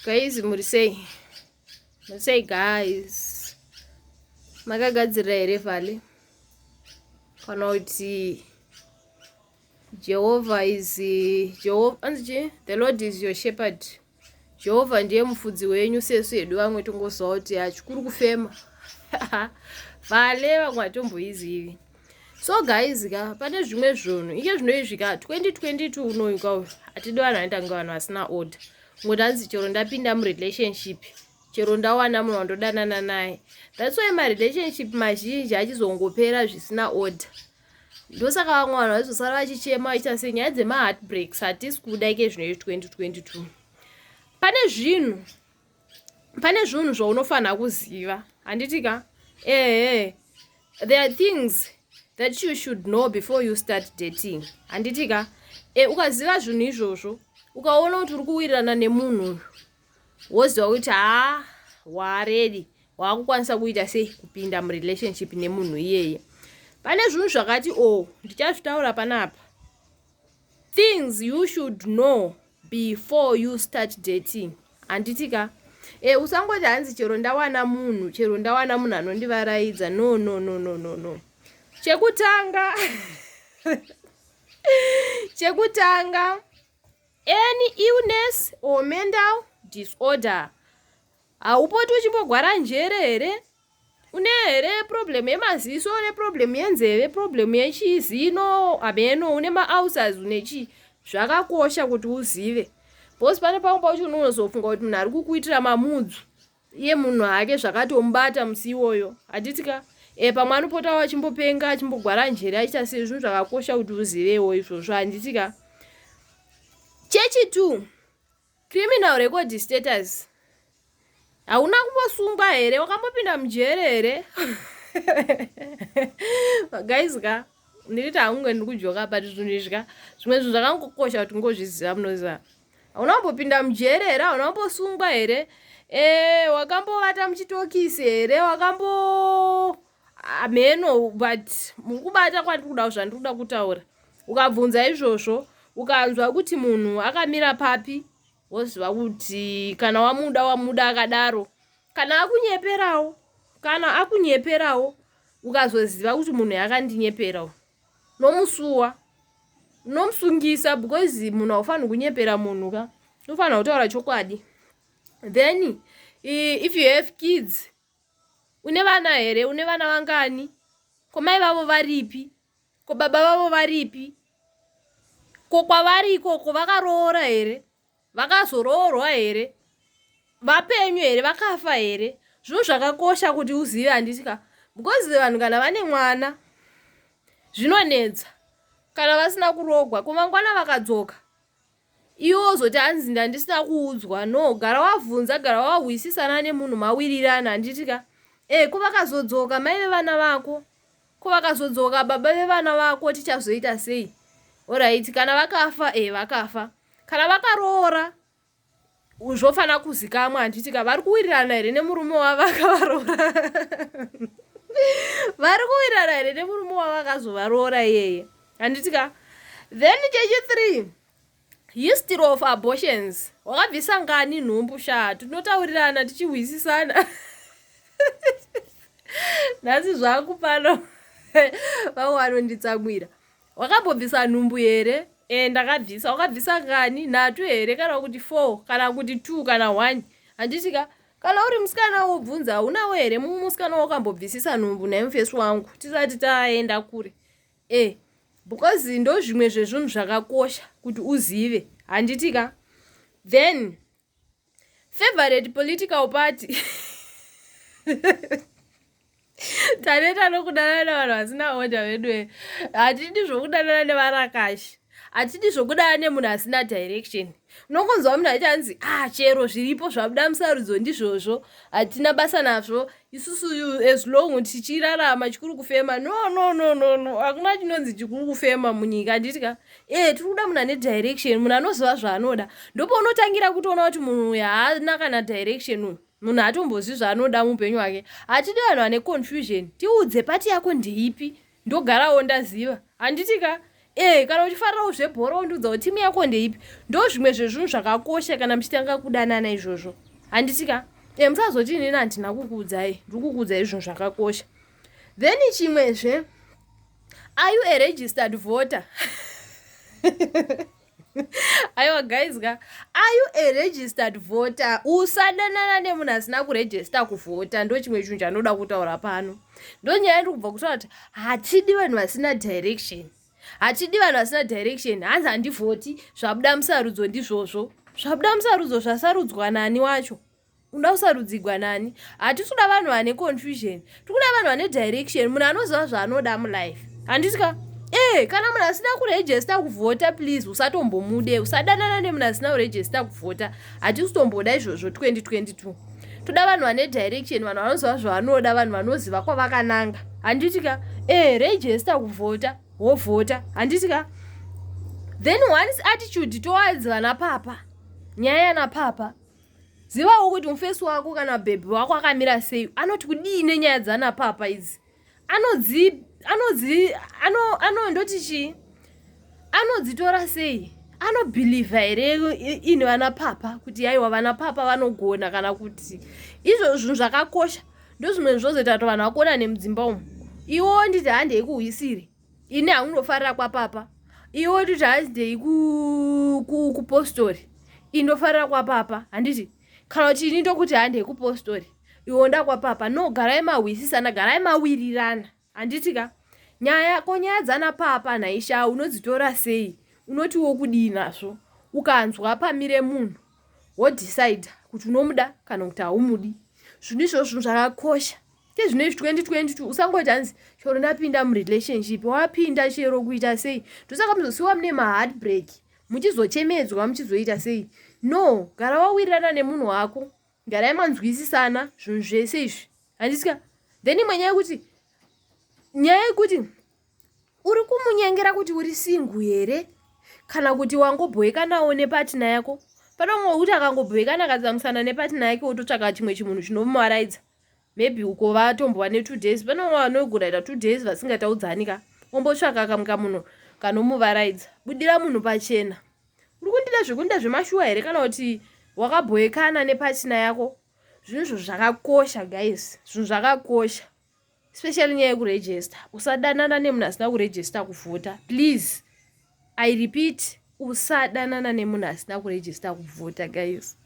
Guys, muri sei? Muri sei guys? Makagadzirira here vale? Kana kuti Jehovah is Jehovah, anzi chii? The Lord is your shepherd. Jehovah ndiye mufudzi wenyu sesu hedu vamwe tongoziva kuti hachikuru kufema. Vale vamwe hatomboizivi. So guys ka pane zvimwe zvinhu ike zvino izvi ka 2022 unoyu ka uyu hatidi vanhu vanoita kunge vanhu vasina order. Ngoti hanzi chero ndapinda murelationship chero ndawana munhu wandodanana naye. That's why marelationship mazhinji achizongopera zvisina order. Ndosaka vamwe vanhu vazosara vachichema vachiita senyaya dzemaheartbreaks hatisi kuda ike zvino izvi 2022. Pane zvinhu zvaunofanira kuziva, handiti ka? Ehe, there are things that you should know before you start dating, handiti ka? Ukaziva zvinhu izvozvo, ukaona kuti uri kuwirirana nemunhu uyu, woziva kuti haa, waready, waakukwanisa kuita sei, kupinda murelationship nemunhu iyeye. Pane zvinhu zvakati o oh, ndichazvitaura panapa, things you should know before you start dating, handiti ka? Usangoti hanzi chero ndawana munhu, chero ndawana munhu anondivaraidza. No, no, no, no, no, no. Chekutanga, any illness or mental disorder. Haupoti uchimbogwara njere here? Une here problem yemaziso, une problem yenzeve, problem yechizino, hameno, une maulcers, une chii? Zvakakosha kuti uzive because pane pamwe pacho unozofunga kuti munhu ari kukuitira mamudzu, iye munhu hake zvakatomubata musi iwoyo, handiti ka? Pamwe anopotawo achimbopenga, achimbogwara njere, achiita sei. Zvinhu zvakakosha kuti uzivewo izvozvo, handiti ka? Chechi2, criminal record status. Hauna kumbosungwa here? Wakambopinda mujere here? Guys ka, ndiniti hangunge ndiri kujoka, but zvinhu izvi ka, zvimwe zvinhu zvakangokosha kuti ngozviziva. Munoziva, hauna kumbopinda mujere here? Hauna kumbosungwa here? Wakambovata muchitokisi here? Wakambo hameno, but muri kubata kwandiri kuda, zvandiri kuda kutaura. Ukabvunza izvozvo, ukanzwa kuti munhu akamira papi, woziva kuti kana wamuda, wamuda akadaro. Kana akunyeperawo, ukazoziva kuti munhu yakandinyeperawo, nomusuwa, nomusungisa, because munhu haufaniri kunyepera munhu ka, unofanira kutaura chokwadi. Then if you have kids, une vana here? Une vana vangani? Ko mai vavo varipi? Ko baba vavo varipi? Ko kwavari ikoko vakaroora here? Vakazoroorwa here? Vapenyu here? Vakafa here? Zvinhu zvakakosha kuti uzive, handiti ka? Because vanhu kana vane mwana zvinonetsa kana vasina kuroorwa. Ko mangwana vakadzoka, iwe wozoti hanzi ndandisina kuudzwa. No, gara wabvunza, gara wahwisisana nemunhu, mawirirana, handiti ka? Ko vakazodzoka mai vevana vako, ko vakazodzoka baba vevana vako, tichazoita sei? Alright, kana vakafa, vakafa. Kana vakaroora, zvofanira kuzikamwa, handiti ka? Vari kuwirirana here nemurume wavakavaroora? Vari kuwirirana here nemurume wavakazovaroora iyeye, handiti ka? Then chechi3, history of abortions. Wakabvisa ngani nhumbu? Sha, tinotaurirana tichihwisisana nhasi zvangu pano, vamwe vanonditsamwira. Wakambobvisa nhumbu here? Ndakabvisa. Wakabvisa ngani? Nhatu here, kana kuti four, kana kuti two, kana one, handiti ka? Kana uri musikana wobvunza, haunawo here mumwe musikana wakambobvisisa nhumbu naimufesi wangu, tisati taenda kure? Because ndo zvimwe zvezvinhu zvakakosha kuti uzive, handiti ka? Then favorite political party. Taneta nokudanana nevanhu vasina order vedu. Hatidi zvokudanana nevarakashi, hatidi zvokudanana nemunhu asina direction. Unongonzwa munhu achanzi, "Ah, chero zviripo zvabuda musarudzo ndizvozvo, hatina basa nazvo isusu, as long tichirarama, chikuru kufema." No, no, no, no, no, hakuna chinonzi chikuru kufema munyika, handiti ka? Tiri kuda munhu ane direction, munhu anoziva zvaanoda. Ndopaunotangira kutoona kuti munhu uyu haana kana direction, uyu munhu hatombozvi zvaanoda muupenyu hwake. Hatidi vanhu vane confusion. Tiudze, party yako ndeipi, ndogarawo ndaziva, handiti ka? E kana uchifarirawo zvebhora, wondiudza kuti timu yako ndeipi. Ndo zvimwe zvezvinhu zvakakosha kana muchitanga kudanana izvozvo, handiti ka? E, musazoti inini handina kukuudzai. Ndiri kukuudzai zvinhu zvakakosha. Then chimwezve, are you a registered voter? Aiwa guys ka, are you a registered voter? Usadanana nemunhu asina kuregister kuvhota. Ndo chimwe chinhu chanoda kutaura pano. Ndo nyaya ndiri kubva kutaura kuti hatidi vanhu vasina direction, hatidi vanhu vasina direction. Hanzi handivhoti, zvabuda musarudzo ndizvozvo. Zvabuda musarudzo, zvasarudzwa nani wacho? Unoda kusarudzigwa nani? Hatisi kuda vanhu vane confusion, tikuda vanhu vane direction, munhu anoziva zvaanoda mulife, handiti ka? E, kana munhu asina kuregister kuvhota, please usatombomude. Usadanana nemunhu asina kuregister kuvhota. Hatisi kutomboda izvozvo. 2022 toda vanhu vane direction, vanhu vanoziva zvavanoda, vanhu vanoziva kwavakananga, handiti ka? E, register kuvhota, wovhota, handiti ka? Then one's attitude towards vana papa, nyaya yana papa. Zivawo kuti mufesi wako kana bhebhi wako akamira sei, anoti kudii nenyaya dzana papa idzi. Anodzi anodzi ano ano ndoti chii, anodzitora sei? Anobelieva here ini vana papa, kuti aiwa, vana papa vanogona? Kana kuti izvo zvinhu zvakakosha. Ndo zvimwe zvozoita kuti vanhu vakona nemudzimba umu. Iwo nditi handei kuhwisiri, ini hangunofarira kwapapa. Iwo titi handei kupostori, indofarira kwapapa, handiti? Kana kuti ini ndokuti handei kupostori, iwo nda kwapapa. No, garai mahwisisana, garai mawirirana, handiti ka? Nyaya ko, nyaya dzana papa nhaisha, unodzitora sei? Unotiwo kudii nazvo? Ukanzwa pamire munhu, wodecide kuti unomuda kana kuti haumudi. Zvinhu izvozvo zvinhu zvakakosha kezvino izvi. 2022 usangoti hanzi chero ndapinda murelationship, wapinda chero kuita sei. Ndosaka muzosiwa mune maheartbreak, muchizochemedzwa, muchizoita sei. No, gara wawirirana nemunhu wako, garai manzwisisana zvinhu zvese izvi, handisika? Then imwe nyaya yekuti, nyaya yekuti uri kumunyengera kuti uri single here, kana kuti wangobhoekanawo nepartner yako. Pane umwe wekuti akangobhoekana, akatsamusana nepartner yake, wototsvaka chimwe chimunhu chinomuvaraidza. Maybe uko vatombova ne2 days, pane umwe vanogona ita 2 days vasingataudzani ka, ombotsvaka kamwe kamunhu kanomuvaraidza. Budira munhu pachena. Uri kundida zvekundida zvemashuwa here, kana kuti wakabhoekana nepartner yako? Zvinhu izvo zvakakosha guys, zvinhu zvakakosha, especially nyaya yekuregister. Usadanana nemunhu asina kuregister kuvhota, please. I repeat, usadanana nemunhu asina kuregister kuvhota guys.